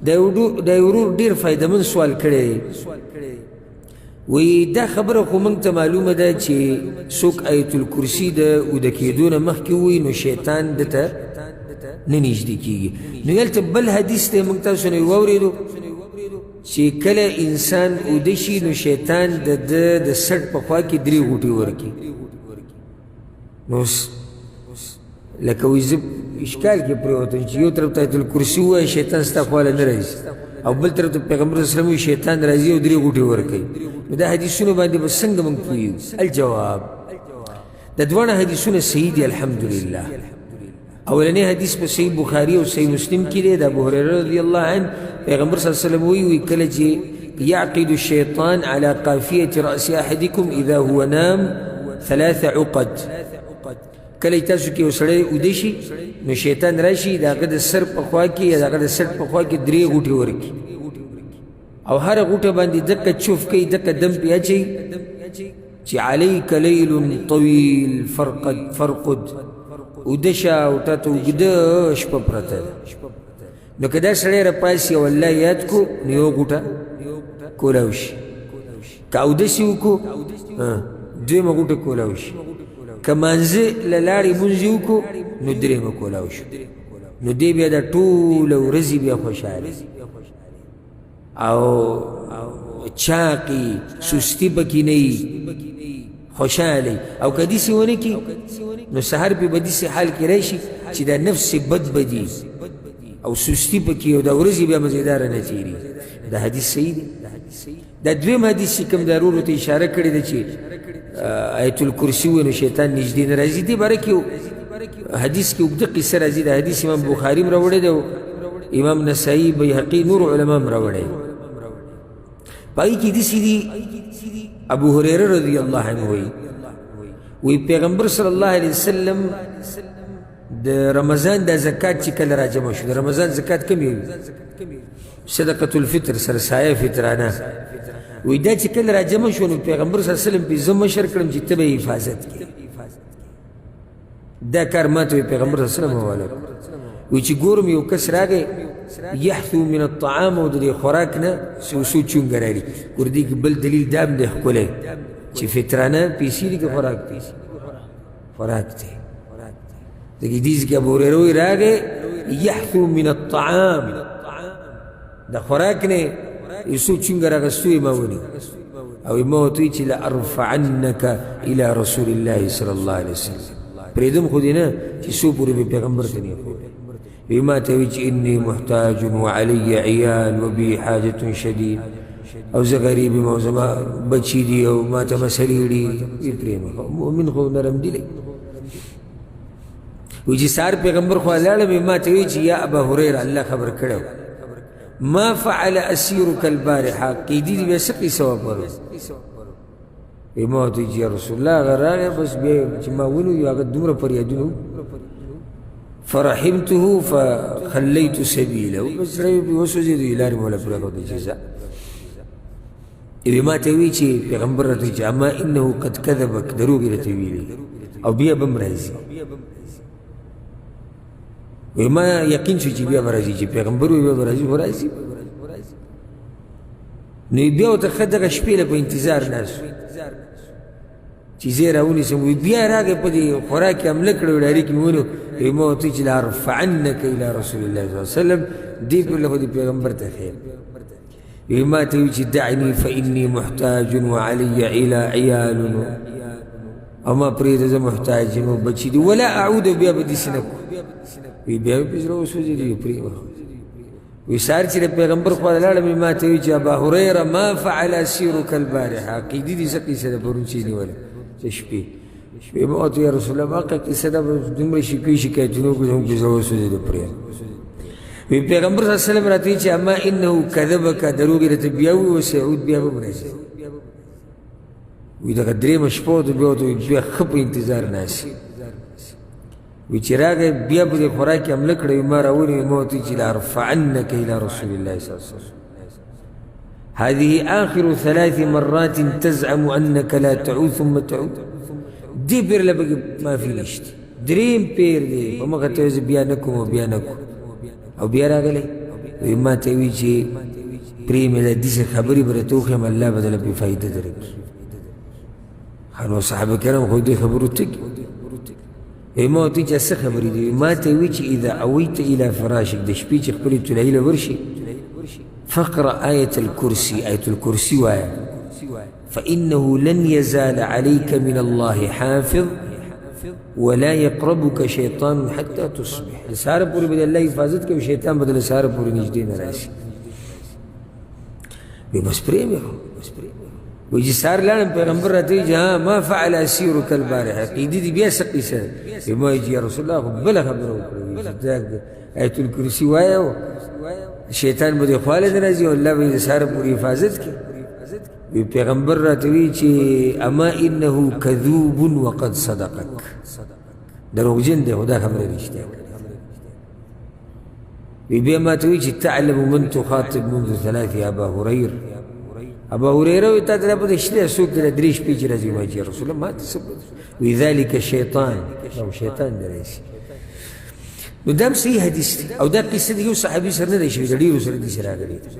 دا ورور ډېر فایدهمند سوال کړی دی. وایي دا خبره خو موږ ته معلومه ده چې څوک آیت الکرسي د اوده کېدو نه مخکې ووایي نو شیطان ده ته نه نږدې کېږي. نو هلته بل حدیث دی موږ تاسو نه واورېدو چې کله انسان اوده شي نو شیطان د ده د سټ په خوا کې درې غوټې ورکړي. نو لکه وایي زه اشکال کې پرېوتم چې یو طرف ته آیت الکرسي ووایي شیطان ستا خواله نه راځي او بل طرف ته پیغمبر صلی الله علیه وسلم وایي شیطان راځي او درې غوټې ورکوي. نو دا حدیثونو باندې به څنګه موږ پوهېږو؟ الجواب، د دواړه حدیثونه صحیح دي الحمدلله. اولنی حدیث په صحیح بخاری او صحیح مسلم کې دی، د ابو هریره رضی الله عنه پیغمبر صلی الله علیه وسلم وایي، وایي کله چې يعقد الشيطان على قافية رأس أحدكم إذا هو نام ثلاث عقد. کله چې تاسو کې یو سړی اوده شي نو شیطان راشي د هغه د سر په خوا کې یا د هغه د سټ په خوا کې درې غوټې ورکړي او هره غوټه باندې دقه چوف کوي، دقه دم پرې اچوي چې علیک لیل طویل فرقد فرقد، اوده شه او تا ته اوږده شپه پرته ده. نو که دا سړی راپاڅي او الله یاد کړو نو یو غوټه کولاو شي، که اودس یې وکړو دویمه غوټه کولاو شي، که مانځه له لارې مونځ یې وکړو نو درېیمه کولاو شي. نو دی بیا دا ټوله ورځې بیا خوشحاله او چاقي سستی پکې نه وي، خوشحاله. او که داسې ونه کړي نو سهار پې به داسې حال کې راشي چې دا نفس یې بد بدي او سستی پکې او دا ورځې بیا مزېداره نه تېري. دا حدیث صحیح دی. دا دویم حدیث چې کوم دا ورور ته اشاره کړې ده چې آیت الکرسي ووایي نو شیطان نږدې نه راځي، دې باره کې حدیث کې اوږده قصه راځي. دا حدیث امام بخاري هم راوړی دی، امام نسائی، بیهقي، نور علما هم راوړی. په هغې کې داسې دي، ابو هریره رضی الله عنه وایي، وایي پیغمبر صلی الله علیه وسلم د رمضان د زکات چې کله راجمع شو، د رمضان زکات کوم یو صدقة الفطر سره سایه فطرانه، وایي دا چې کله راجمع شو نو پیغمبر صلی الله علیه وسلم پې زه مشر کړم چې ته به یې حفاظت کړې. دا کار ما ته پیغمبر صلی الله علیه وسلم حواله کړو. وایي چې ګورم یو کس راغی یحثو من الطعام او د دې خوراک نه څو څو چونګه راړي. ګور دې کې بل دلیل دا هم دی ښکلی چې فطرانه پیسې دي که خوراک دی؟ خوراک دی. ځکه دې ځای کې ابو هریره وایي راغی یحثو من الطعام، د خوراک نه یو څو چونګه راغستو یې ما ونیو او ما ورته وویل چې لارفعنک الی رسول الله صلی الله علیه وسلم، پرېږدم خو دې نه چې څو پورې مې پیغمبر ته نه ښودی. وی ما ته ویل چې انی محتاج وعلی عیال وبي حاجة شدید، او زه غریب یم او زما بچي دي او ما ته مسلې ډېرې دي. پرې مه کوه، مؤمن خو نرم دي. وی چې سهار پیغمبر خو لاړم، ما ته ویل چې یا ابا هریره، الله خبر کړی ما فعل اسیرک البارحه، قیدي دې بیا څه قصه وه پرون؟ وی ما ورته ویل چې یا رسول الله هغه راغی بس بیا چې ما ونیو هغه دومره فریادونه فرحمته فخلیت سبیله، بس زړه یې پرې وسوځېدو، لارې مې وله پرېښوده چې ځه. وی ما ته وی چې پیغمبر راته چې اما انه قد کذبک، دروغ یې راته ویلي او بیا به هم راځي. وی ما یقین شو چې بیا به راځي، چې پیغمبر وي بیا به راځي، خو راځي. نو بیا ورته ښه دغه شپې له په انتظار ناست چې زه یې راونیسم. وی بیا راغی په دې خوراک یې حمله کړې، ډایرک مې ونیو. وی ما ورته ویل چې لارفعنک الی رسول الله صلی الله علیه وسلم، دې پر له خو دې پیغمبر ته خیر. وی ما ته ویل چې دعني فإني محتاج وعلي عیال، او ما پرېږده زه محتاج یم او بچي دي، ولا اعود، بیا به داسې نه کوم. وی بیا مې په زړه وسوځېدو، وی پرې وی سهار چې د پیغمبر خوا ته لاړم، ما ته ویل چې ابا هریره ما فعل اسیرک البارحه، عقیدې دې څه قصه ده پرون چې نیوله څه شپې شپې؟ ما ورته یا رسول الله واقع قصه ده، دومره شکوې شکایتونه وکړو زموږ په زړه وسوځېدو پرې. وی پیغمبر صلی الله علیه وسلم راته ویل چې اما انه کذبک، دروغ یې راته بیا وویل، وسیعود بیا به هم راځي. وی دغه درېیمه شپه ورته بیا ورته بیا ښه په انتظار ناست وی چې راغی بیا په دې خوراک یې حمله کړې، ما راونیو، ما ورته ویل چې لارفعنک الی رسول الله صلی الله علیه وسلم، هذه آخر ثلاث مرات تزعم أنك لا تعود ثم تعود. دې پیر له پکې معافي نشته، دریم پیر دی په مخه ته زه بیا نه کوم او بیا نه کوم او بیا راغلی. وایي ما ته وایي چې پرې مې دا داسې خبرې به راته وښیم، الله به درله پرې فایده درکړي. نو صحابه کرام خو دې خبرو تږي. وایي ما ورته وایي چې څه خبرې دي؟ ما ته وایي چې اذا اویت الی فراشک، د شپې چې خپلې طلایي له ورشي، فقرأ آیة الکرسي، آیة الکرسي وایه، فإنه لن يزال عليك من الله حافظ ولا يقربك شيطان حتى تصبح. د سهاره پورې به د الله حفاظت کوي، شیطان به د سهاره پورې نږدې نه راشي. وایي بس پرې مې وایي چې سهار لاړم، پیغمبر راته وایي چې ها ما فعل اسیرک البارحه، قیدي دي بیا څه قیصه ده؟ وایي ما وایي چې یا رسول الله خو بله خبره وکړه، وایي چې دا آیت الکرسي وایه شیطان به دې خواله نه راځي او الله به یې د سهاره پورې حفاظت کوي. وی پیغمبر راته وی چې اما انه کذوب وقد صدقک، دروغجن دی خو دا خبره رښتیا کړې. وی بیا ما ته وی چې تعلم من تخاطب منذ ثلاث یا ابا هریر. ابا هریره وی تا ته دا پته شته څوک دی درې شپې چې راځي؟ ما چې رسول الله ما ته څه پته. وی ذلک شیطان، دا شیطان دی راشي. نو دا هم صحیح حدیث دی او دا قصه د یو صحابي سره نه دی شوې، د ډېرو سره داسې راغلې ده.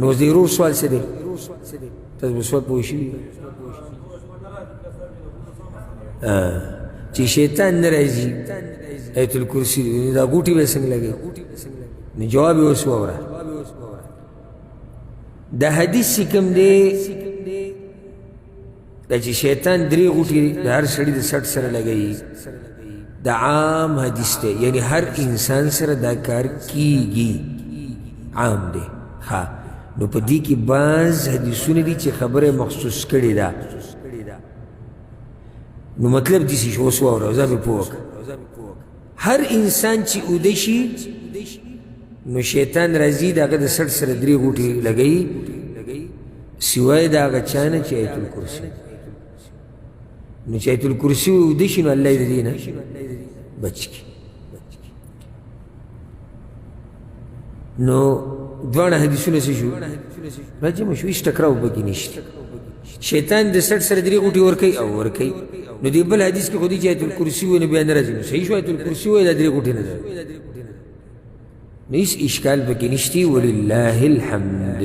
نو اوس د ورور سوال څه دی؟ تاسو به سوال پوه شوي چې شیطان نه راځي آیت الکرسي دا غوټې به څنګه لګوي؟ نو جواب یې اوس واوره. دا حدیث چې کوم دی دا چې شیطان درې غوټې د هر سړي د سټ سره لګوي، دا عام حدیث دی، یعنی هر انسان سره دا کار کیږي، عام دی. ها نو په دې کې بعض حدیثونه دي چې خبره مخصوص کړې ده. نو مطلب داسې شو، اوس واوره ځان مې پوه کړه. هر انسان چې اوده شي نو شیطان راځي د هغه د سټ سره درې غوټې لګوي، سوای د هغه چا نه چې آیت الکرسي. نو چې آیت الکرسي اوده شي نو الله یې د دې نه بچ کړي. نو دواړه حدیثونه څه شو؟ راجمع شو، هېڅ ټکراو پکې نشته. شیطان د سټ سره درې غوټې ورکوي او ورکوي. نو دې بل حدیث کې خو دې چې آیت الکرسي وایي نو بیا نه راځي، نو صحیح شو آیت الکرسي وایي دا درې غوټې نه راځي، نو هېڅ اشکال پکې نشته. ولله الحمد.